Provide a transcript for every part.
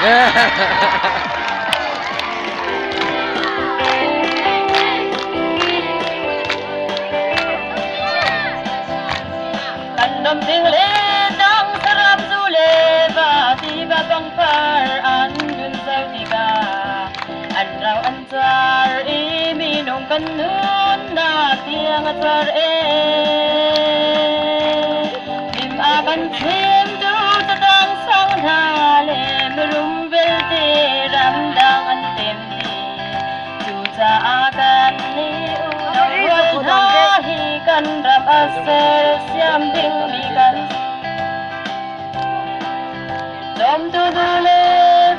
Kan ram ding le dang saram zu le va tiva pangpar an nun zau tikah an rau an car i minung kan nunnak tiang a car e. Mim a kan chimtu catang sang hna le mirum vialte ramdang an tem dih. Cucaah kan nih unau rual hna hi kan ram a sersiam dingmi kan Cawmtu nu le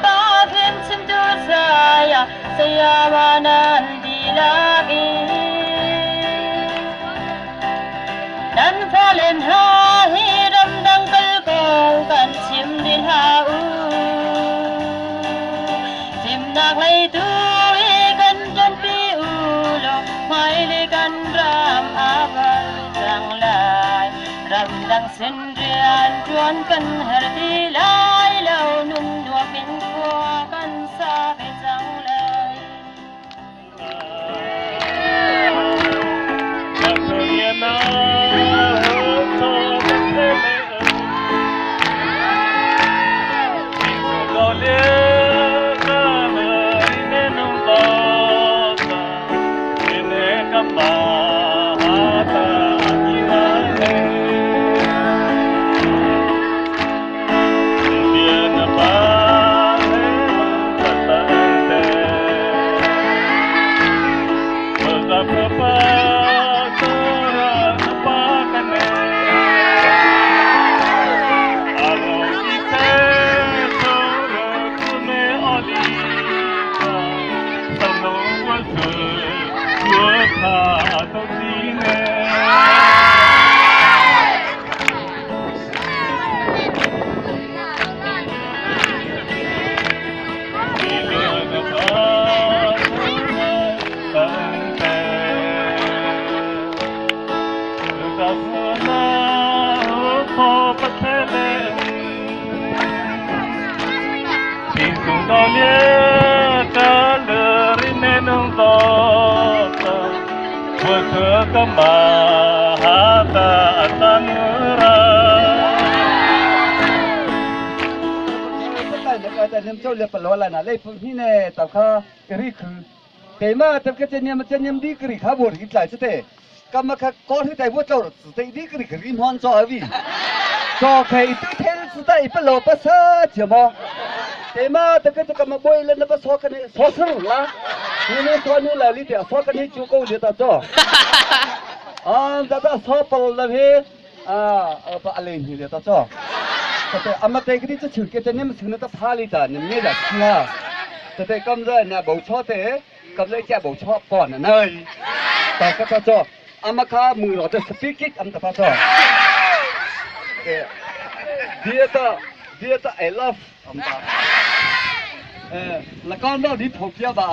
pa fimchimtu saya sayama nan dihlak in nan fale hna hi ramdang kal kong kan chim dih hlah u. Fimnak lei tu i kan ṭanpi u law hmailei kan ram a val cang lai. Ramdang sin rian ṭuan kan herh ti lai lo, nun nuam in khua kan sa ve cang lai. 给嘛，这个这年嘛这年的个里卡无里来这的，干嘛看高头大夫做只对你个里个里忙做阿位，做开一对天子带一不老不杀节么？对嘛，这个这个嘛为了那个说个你说死了，你那说你来里的说个你就够的到做，啊，这个说不了嘿，啊，不阿里你的到做。แต่อามาเตกนี่จะถือเกจเนี่ยมันถึงนั่นตะพาลีตาเนี่ยไม่ได้เชื่อแต่กำเลยเนี่ยบอกชอบเตกำเลยแกบอกชอบก่อนนะเนยแต่ก็จะจ่ออามาคามือเราจะสปีกิกอันตะพาจ่อเดียตาเดียตา I love อันตาเออแล้วก็เราดิผมเปียบา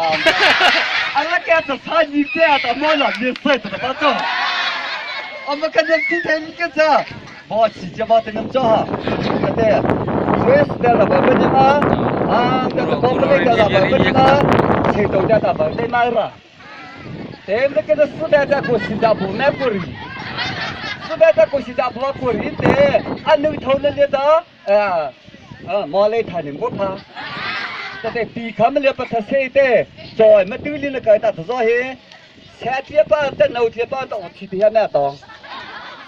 อันละแกจะใช้ยี่เจ้าแต่ไม่หลับยี่เสร็จแต่พาจ่ออามาคันยังที่เทนก็จะบอกสิจะบอกแต่น้ำจ่อแต่ Swiss 的老板们啊，啊，这个光不那个老板们啊，青州的老板们买了，对那个是四百在过新加坡买过的，四百在过新加坡过的，对，俺那头那里的，啊，啊，马来他的我怕，这对比他们了不他谁的，在么丢里那个大头上嘿，前天把在楼天把到提的那当。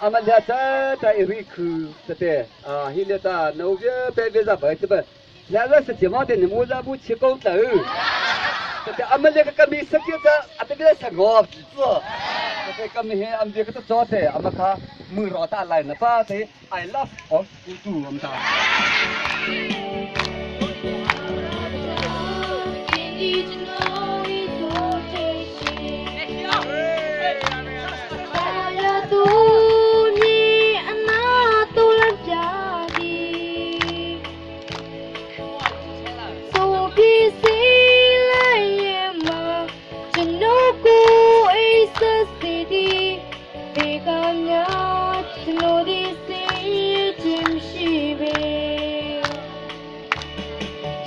阿们俩在在一位口，对对啊，现在在农业白白上白这不，两个是解放的，你们让不吃工头，对对，阿们两个革命实际在阿这个生活子，对对，革命阿们这个做的，阿们看木老大来了吧？对，I love 哦，孤独我们打。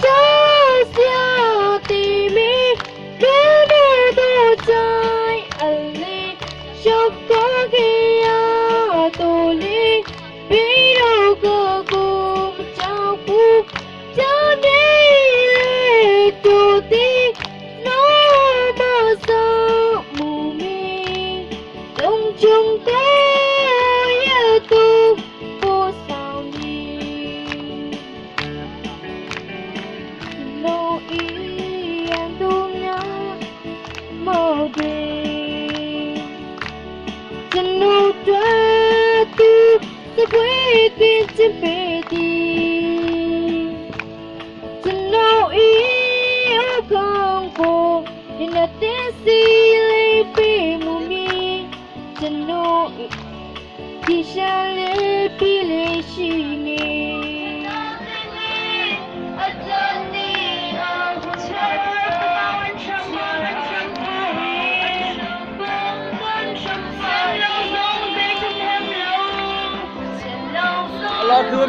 ကျ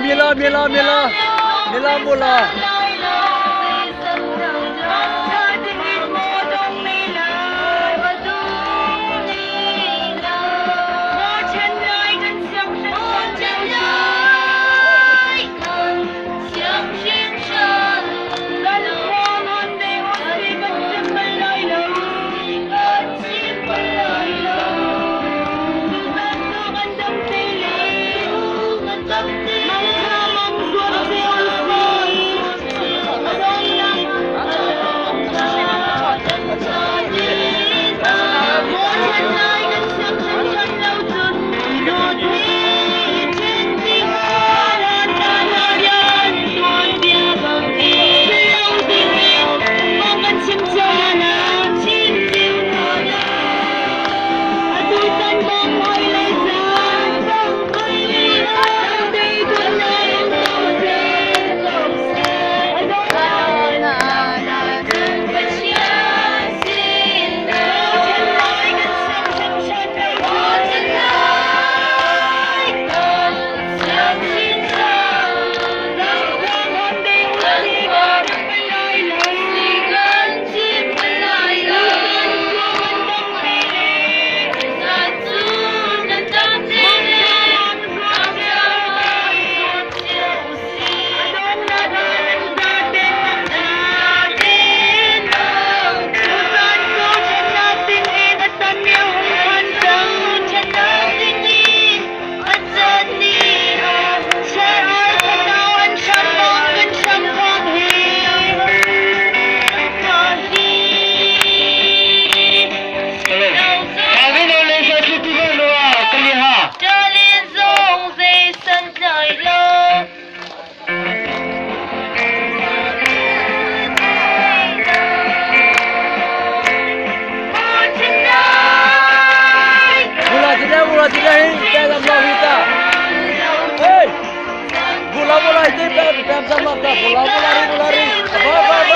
Mila mila mila mila mula. Hey! Bola bola itu pem pem sama bola bola bola bola.